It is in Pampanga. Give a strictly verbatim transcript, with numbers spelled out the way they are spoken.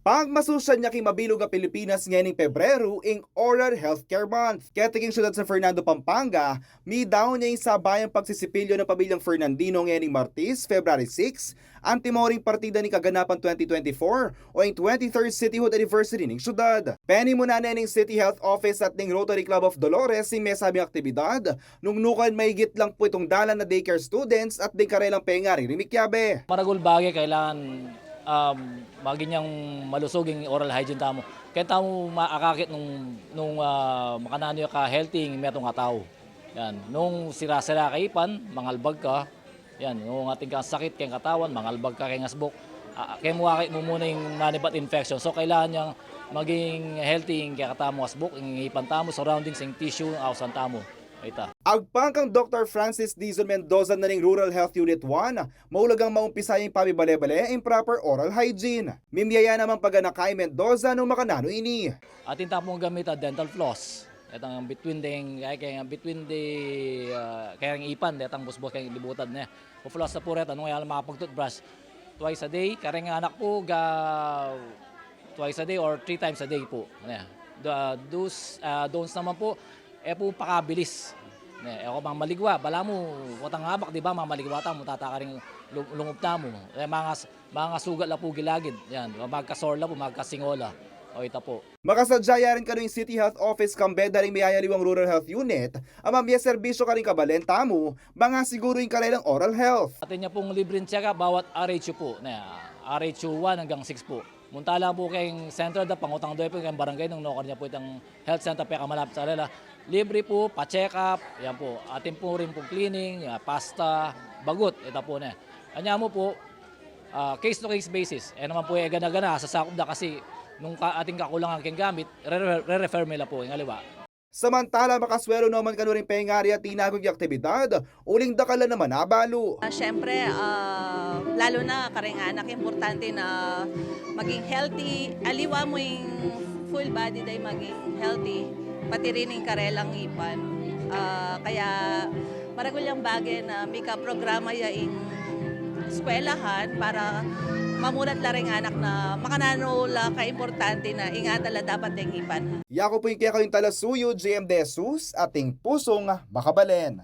Pagmasusyan ya king mabilug a Pilipinas ngening Pebreru ing Oral Health Care Month. Keti king syudad San Fernando, Pampanga, midaun ya ing sabayang pagsisipilyo ning pamilyang Fernandino ngening Martes, February six, antimo ring partida ning kaganapan twenty twenty-four o ing twenty-third Cityhood Anniversary ning syudad. Penimunan ne ning City Health Office at ning Rotary Club of Dolores ing mesabing aktibidad, nung nukarin maigit lang pu itung dalan na daycare students at ding karelang pengaring rimikyabe. Maragul bage kailangan, um, maging yang malusug ing oral hygiene tamu. Kaya tamu maakakit nung, nung, ah, makananu ya ka-healthy ing metung a tau. Yan. Nung sira-sira ka ipan, mangalbag ka. Yan. Nung atin kang sakit keng katawan, mangalbag ka keng asbuk. Ah, kaya mu akit mu muna ing manibat infection. So, kailangan yang maging healthy ing kekatamung asbuk, ing ipan tamu, surroundings, ing tissue, ausan tamu. Ita. Agpang kang Doktor Francis Dizon Mendoza na ning Rural Health Unit one, maulagang maumpisa yang pamibale-bale ing proper oral hygiene. Mimye ya namang paganaka i Mendoza nung makananu ini. Atin tamu pung gamit a dental floss. Detang between deng, kaya, kaya between the, ah, kaya ing ipan, detang busbus kaya ing libutad ne. Pu-floss na pu reta, nung kaya makapag-toothbrush. Twice a day, kareng anak pu, ga, twice a day or three times a day pu. Ne. Da, do's, ah, don'ts naman pu, e pu pakabilis. Ne, e ku mamaligwa, balamu, watang abak, di ba, mamaligwa tamu, tataka ring lu-, lungup tamu. E, mangas-, mangasugat la pu gilagid. Yan, magka-sore la pu, magkasingola. O, ita pu. Makasadya ya rin kanu ing City Health Office kambe da ring miyayaliwang Rural Health Unit a mamie serbisyu karing kabalen tamu, mangasiguru ing karelang oral health. Atin ya pung libreng check-up bawat R H U pu. Ne, R H U one hanggang six pu. Munta la pu keng center da, pangutang da pu keng barangay nung nukarin ya pu itang health center pekamalapit sa karela. Libre pu, pa-check-up, yan pu. Atin pu rin pu cleaning, ah, pasta, bagut, ita pu ne. Anya mu pu, ah, case to case basis. E naman pu e gana-gana, sasakup da kasi nung ka-, atin kakulangan keng gamit, re-, re-, re-refer mi la pu, ing aliwa. Samantala, makaswelu no man kanu ring pengari a tinagun king aktibidad, uling dakal la naman abalu. Ah, syempre, ah, lalu na kareng anak, importante na maging healthy. Aliwa mu ing full body da ing maging healthy, pati rin ing karelang ipan. Ah, kaya maragul yang bage na mika programa ya ing eskwelahan para mamulat la reng anak na makananu la kaimportante na ingatan la dapat deng ipan. Yaku pu ing kekayung talasuyu, J M De Jesus, atin pusung makabalen.